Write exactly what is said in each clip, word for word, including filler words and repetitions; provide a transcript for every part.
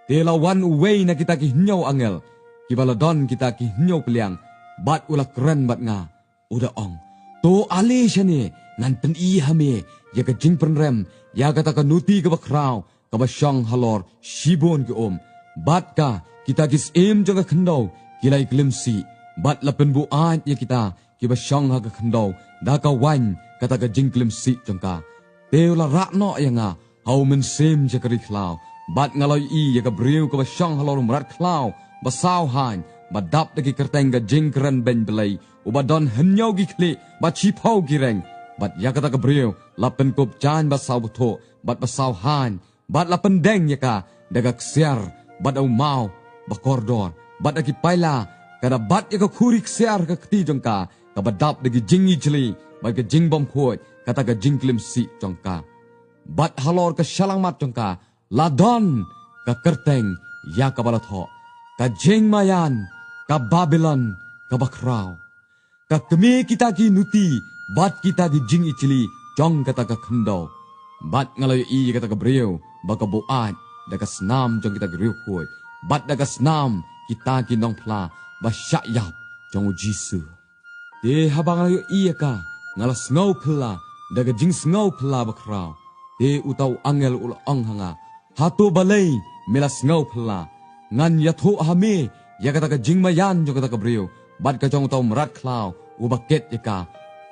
Te la wan uwei na kita ki hynñiew angel, kiba la don kita ki hynñiew pliang, bad u la kren bad nga, u da ong: To ale shane, ngan pyni ha me ïa ka jingpynrem ïa kata ka nuti kaba khraw, kaba shong halor shibun ki um. Bad ka, kita ki syiem jong ka khyndew ki la ïaklim sih, bad la pynbuaid ïa kita kiba shong ha ka khyndew da ka waiñ kata ka jingklim sih jong ka. Te u la rah noh ïa nga ha u mynsiem sha ka ri khlaw, bad nga la ïohi ïa ka briew kaba shong halor u mrad khlaw ba saw haiñ, ba dap da ki kyrteng ka jingkren beiñ Blei, uba don hynñiew ki khlieh bad shiphew ki reng. Bad ïa kata ka briew la pynkup jaiñ ba saw bthuh bad ba saw haiñ, bad la pyndeng ïa ka da ka ksiar bad da u maw ba kordor, bad da ki paila, ka da bat ïa ka khuri ksiar ha ka kti jong ka, kaba dap da ki jingijli bad ka jingbymkhuid kata ka jingklim sih jong ka. Bad halor ka shyllangmat jong ka la don ka kyrteng ïa kaba la thoh: Ka Jingmaïan, ka Babilon kaba khraw, ka kmie kita ki nuti bad kita ki jingijli jong kata ka khyndew. Bad nga la ïohi ïa kata ka briew ba ka buaid da ka snam jong kita ki riewkhuid, bad da ka snam kita ki nongphla ba shah ïap jong u Jisu. Te haba nga la ïohi ïa ka, nga la sngewphylla da ka jingsngewphylla ba khraw. Te uta u angel u la ong ha nga: Hato balei me la sngewphylla? Ngan ïathuh ha me ïa kata ka jingmaïan jong kata ka briew, bad ka jong uta u mrad khlaw uba kit ïa ka,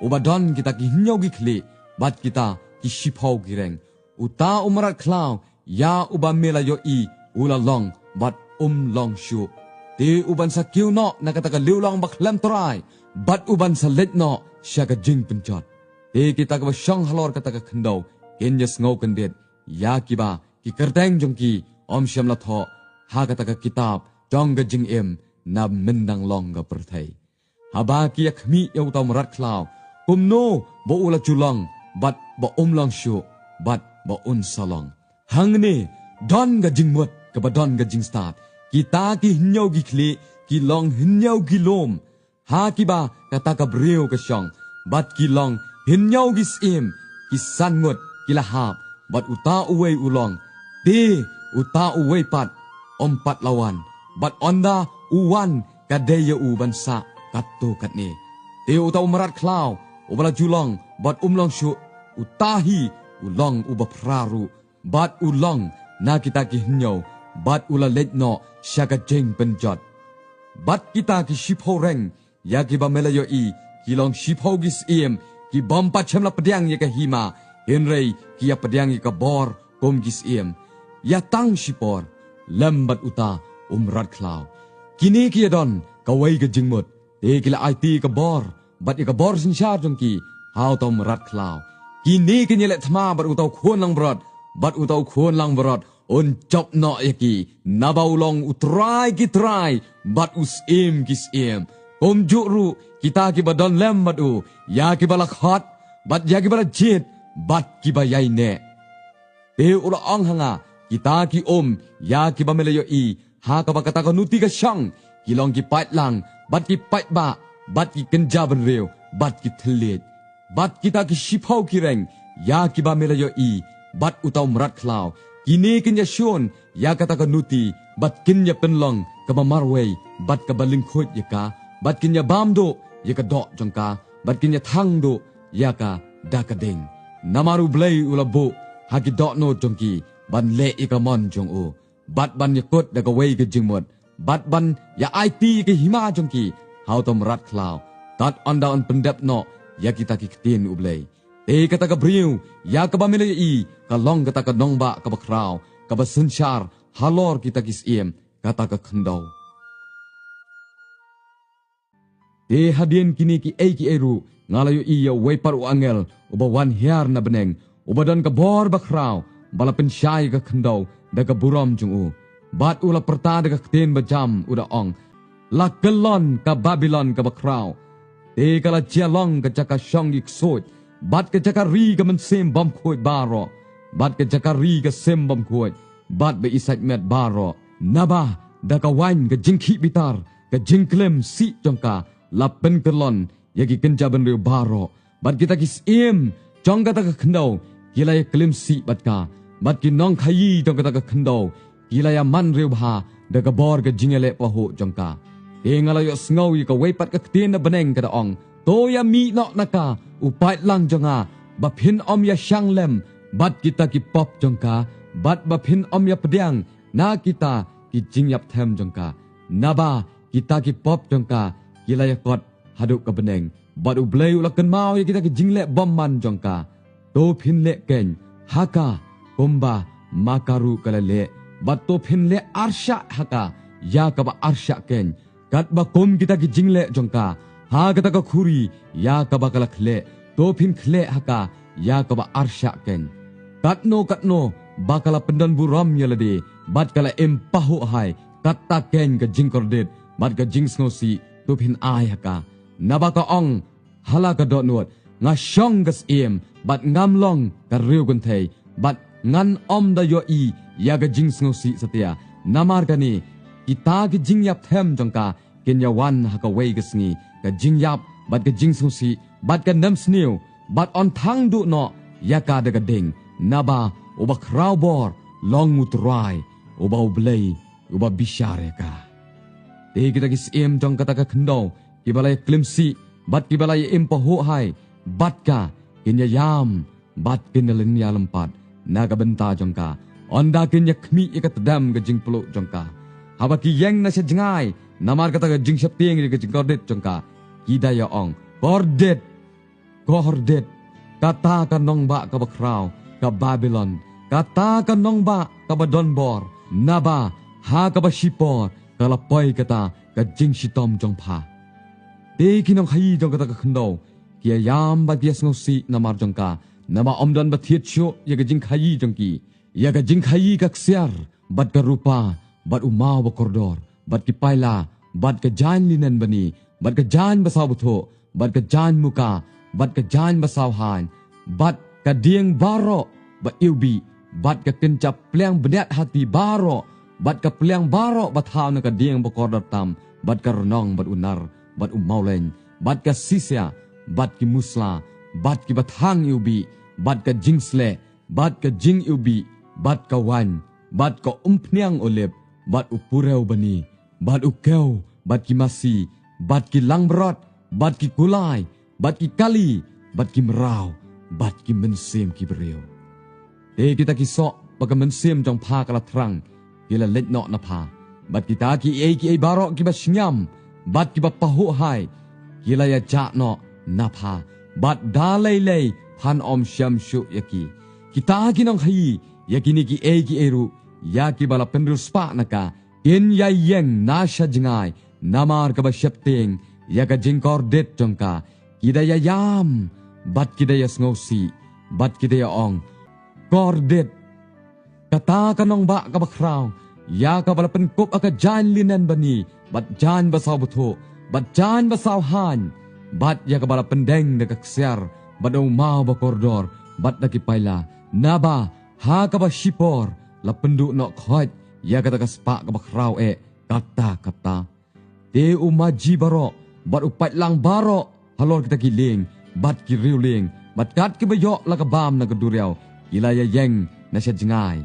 uba don kita ki hynñiew ki khlieh bad kita ki shiphew ki reng. Uta u mrad khlaw ïa uba me la ïohi u la long bad um long shuh. Te u ban sa kiew noh na kata ka liewlong bakhlem trai, bad u ban sa leit noh sha ka jingpynjot. Te kita kiba shong halor kata ka khyndew kin ïasngew kyndit ïa kiba ki kyrteng jong ki ym shym la thoh ha kata ka kitab jong ka jingim na myndang long ka pyrthei. Haba ki ïakhmih ïa uta u mrad khlaw, kumno ba u la ju long, bad ba um long shuh, bad ba un sa long. Hangne don ka jingmut kaba don ka jingstad: Kita ki hynñiew ki khlieh ki long hynñiew ki lum, ha kiba kata ka briew ka shong, bad ki long hynñiew ki syiem. Ki san ngut ki la hap, bad uta uwei u long, te uta uwei pat um pat la wan, bad ynda u wan ka dei ïa u ban sah katto katne. Te uta u mrad khlaw uba la ju long bad um long shuh, uta hi u long uba phra ruh, bad u long na kita ki hynñiew, bad u la leit noh sha ka jingpynjot. Bad kita ki shiphew reng ïa kiba me la ïohi ki long shiphew ki syiem, ki bym pat shym la pdiang ïa ka hima, hynrei ki ïa pdiang ïa ka bor kum ki syiem, ïa tang shipor, lem bad uta u mrad khlaw. Kine ki ïa don kawei ka jingmut, te ki la aiti ïa ka bor bad ïa ka bor synshar jong ki ha uta u mrad khlaw. Kine kin ïa leh thma bad uta u khun langbrot, bad uta u khun langbrot un jop noh ïa ki, naba u long u Trai ki trai bad u Syiem ki syiem. Kumjuh ruh kita kiba don lem bad u, ïa kiba la khot, bad ïa kiba la jied, bad kiba ïaineh. Te u la ong ha nga: Kita ki um ïa kiba me la ïohi ha kaba kata ka nuti ka shong, ki long ki paidlang, bad ki paidbah, bad ki kynja bynriew, bad ki thylliej. Bad kita ki shiphew ki reng ïa kiba me la ïohi, bad uta u mrad khlaw, kine kin ïa shun ïa kata ka nuti, bad kin ïa pynlong kaba marwei bad kaba lyngkhuid ïa ka, bad kin ïa bam duh ïa ka doh jong ka, bad kin ïa thang duh ïa ka da ka ding. Namar U Blei u la buh ha ki dohnud jong ki ban leh ïa ka mon jong u, bad ban ïakut da kawei ka jingmut, bad ban ïa aiti ïa ka hima jong ki ha uta u mrad khlaw, tad ynda un pyndep noh ïa kita ki ktien U Blei. Te kata ka briew ïa kaba me la ïohi ka long kata ka nongbah kaba khraw, kaba synshar halor kita ki syiem, kata ka khyndew. Te hadien kine kiei kiei ruh, nga la ïohi ïa uwei pat u angel uba wan hiar na bneng, uba don ka bor ba khraw, ba la pynshai ïa ka khyndew da ka burom jong u. Bad u la pyrta da ka ktien ba jam, u da ong: La kyllon ka Babilon kaba khraw, te ka la jia long ka jaka shong ki ksuid, bad ka jaka ri ka mynsiem bymkhuid baroh, bad ka jaka ri ka sim bymkhuid, bad ba isaitmet baroh. Naba da ka waiñ ka jingkhih bitar, ka jingklim sih jong ka, la pynkyllon ïa ki kynja bynriew baroh, bad kita ki syiem jong kata ka khyndew ki la ïaklim sih bad ka, bad ki nongkhaïi jong kata ka khyndew Ki la ïaman riewbha da ka bor ka jingïaleh pahuh jong ka. Te nga la ïohsngew ïa kawei pat ka ktien na bneng ka da ong, To ïamih noh na ka, u paidlang jong nga, ba phin ym ïashang lem bad kita ki pop jong ka, bad ba phin ym ïapdiang na kita ki jingïapthem jong ka. Naba kita ki pop jong ka ki la ïakot haduh ka bneng, bad U Blei u la kynmaw ïa kita ki jingleh bymman jong ka. To phin leh keiñ ha ka kumba ma ka ruh ka la leh, bad to phin leh arshah ha ka ïa kaba arshah keiñ, katba kum kita ki jingleh jong ka ha kata ka khuri ïa kaba ka la khleh, to phin khleh ha ka ïa kaba arshah keiñ. Katno katno ba ka la pyndonburom ïa lade bad ka la im pahuh hai, kata keiñ ka jingkordit bad ka jingsngewsih to phin ai ha ka. Naba ka ong ha la ka dohnud, Nga shong ka syiem bad ngam long ka riewkynthei, bad ngan ym da ïohi ïa ka jingsngewsih satia. Namar kane, kita ki jingïapthem jong ka kin ïawan ha kawei ka sngi, ka jingïap bad ka jingsngewsih bad ka nemsniew, bad yn thang duh noh ïa ka da ka ding. Naba uba khraw bor long U Trai, uba U Blei uba bishar ïa ka. Te kita ki syiem jong kata ka khyndew kiba la ïaklim sih bad kiba la ïa im pahuh hai bad ka, kin ïaïam bad kin ïalynñiar lympat na ka bynta jong ka, ynda kin ïakhmih ïa ka tdem ka jingpluh jong ka. Haba ki ïeng na sha jngai namar kata ka jingsheptieng ïa ka jingkordit jong ka, ki da ïa ong, Kordit! Kordit, kata ka nongbah kaba khraw, ka Babilon, kata ka nongbah kaba donbor! Naba ha kaba shipor ka la poi kata ka jingshitom jong pha. Te ki nongkhaïi jong kata ka khyndew ki ïaïam bad ki ïasngewsih namar jong ka, naba ym don ba thied shuh ïa ka jingkhaïi jong ki, ïa ka jingkhaïi ka ksiar bad ka rupa, bad u maw bakordor, bad ki paila, bad ka jaiñ linen bani, bad ka jaiñ basaw bthuh, bad ka jaiñ muka, bad ka jaiñ basaw haiñ, bad ka dieng baroh ba iwbih, bad ka kynja pliang bniat hati baroh, bad ka pliang baroh ba thaw na ka dieng bakordor tam, bad ka rnong, bad u nar, bad u mawleiñ, bad ka sisia, bad ki musla, bad kiba thang iwbih, bad ka jingsleh, bad ka jingiwbih, bad ka waiñ, bad ka umphniang olib, bad u purew bani, bad u kew, bad ki masi, bad ki langbrot, bad ki kulai, bad ki kali, bad ki mraw, bad ki mynsiem ki briew. Te kita ki soh ba ka mynsiem jong pha ka la thrang ki la leit noh na pha, bad kita kiei kiei baroh kiba shngiam bad kiba pahuh hai ki la ïajah noh na pha, bad da lei lei phan ym shem shuh ïa ki. Kita ki nongkhaïi ïa kine kiei kiei ruh ïa kiba la pynriewspah na ka, kin ïaïeng na sha jngai namar kaba sheptieng ïa ka jingkordit jong ka. Ki da ïaïam bad ki da ïasngewsih, bad ki da ïa ong, Kordit, kata ka nongbah kaba khraw, ïa kaba la pynkup ha ka jaiñ linen bani, bad jaiñ basaw bthuh, bad jaiñ basaw haiñ, bad ïa kaba la pyndeng da ka ksiar, bad da u maw bakordor, bad da ki paila. Naba ha kaba shipor la pynduh noh khoit ïa kata ka spah kaba khraw eh katta katta. Te u maji baroh bad u paidlang baroh halor kita ki lieng bad ki riewlieng bad kat kiba ïoh la ka bam na ka duriaw, ki la ïaïeng na sha jngai,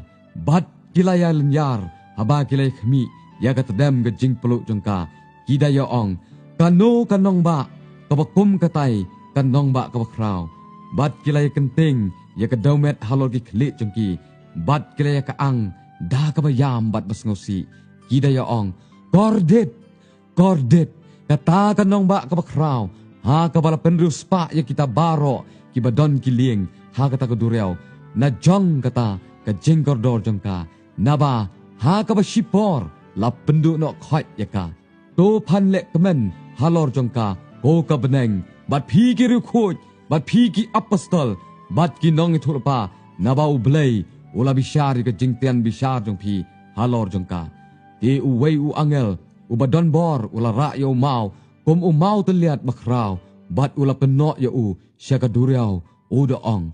bad ki la ïalynñiar haba ki la ïakhmih ïa ka tdem ka jingpluh jong ka. Ki da ïa ong, Kano ka nongbah kaba kum katai ka nongbah kaba khraw? Bad ki la ïakynting ïa ka dewmet halor ki khlieh jong ki, bad ki la ïakang da kaba ïam bad basngewsih. Ki da ïa ong, Kordit! Kordit, kata ka nongbah kaba khraw, ha kaba la pynriewspah ïa kita baroh kiba don ki lieng ha kata ka duriaw, na jong kata ka jingkordor jong ka. Naba ha kaba shipor la pynduh noh khoit ïa ka. To phan leh kmen halor jong ka, ko ka bneng, bad phi ki riewkhuid, bad phi ki apostol, bad ki nongïathuhlypa, naba U Blei u la bishar ïa ka jingtian bishar jong phi halor jong ka. Te uwei u angel uba don bor u la rah ïa u maw kum u mawtylliat bakhraw, bad u la pynnoh ïa u sha ka duriaw, u da ong,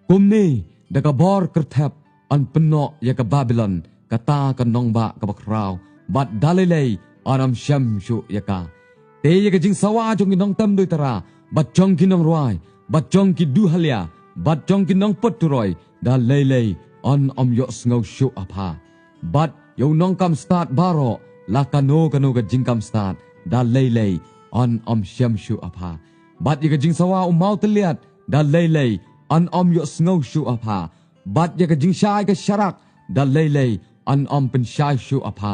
Kumne da ka bor kyrthep yn pynnoh ïa ka Babilon, kata ka nongbah kaba khraw, bad da lei lei yn ym shem shuh ïa ka. Te ïa ka jingsawa jong ki nongtem duitara, bad jong ki nongrwai, bad jong ki duhalia, bad jong ki nongput turoi, da lei lei yn ym ïohsngew shuh ha pha. Bad ïa u nongkam stad baroh la kano kano ka jingkam stad, da lei lei yn ym shem shuh ha pha; bad ïa ka jingsawa u mawtylliat, da lei lei yn ym ïohsngew shuh ha pha; bad ïa ka jingshai ka sharak, da lei lei yn ym pynshai shuh ha pha;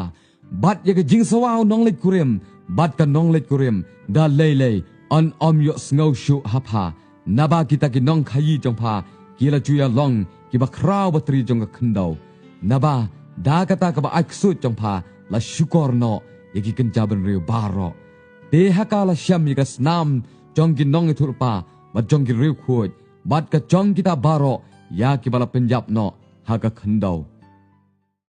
bad ïa ka jingsawa u nongleit kurim bad ka nongleit kurim, da lei lei yn ym ïohsngew shuh ha pha; naba kita ki nongkhaïi jong pha ki la ju ïalong ki bakhraw batri jong ka khyndew. Naba da kata kaba ai ksuid jong pha la shukor noh ïa ki kynja bynriew baroh. Te ha ka la shem ïa ka snam jong ki nongïathuhlypa bad jong ki riewkhuid, bad ka jong kita baroh ïa kiba la pynïap noh ha ka khyndew.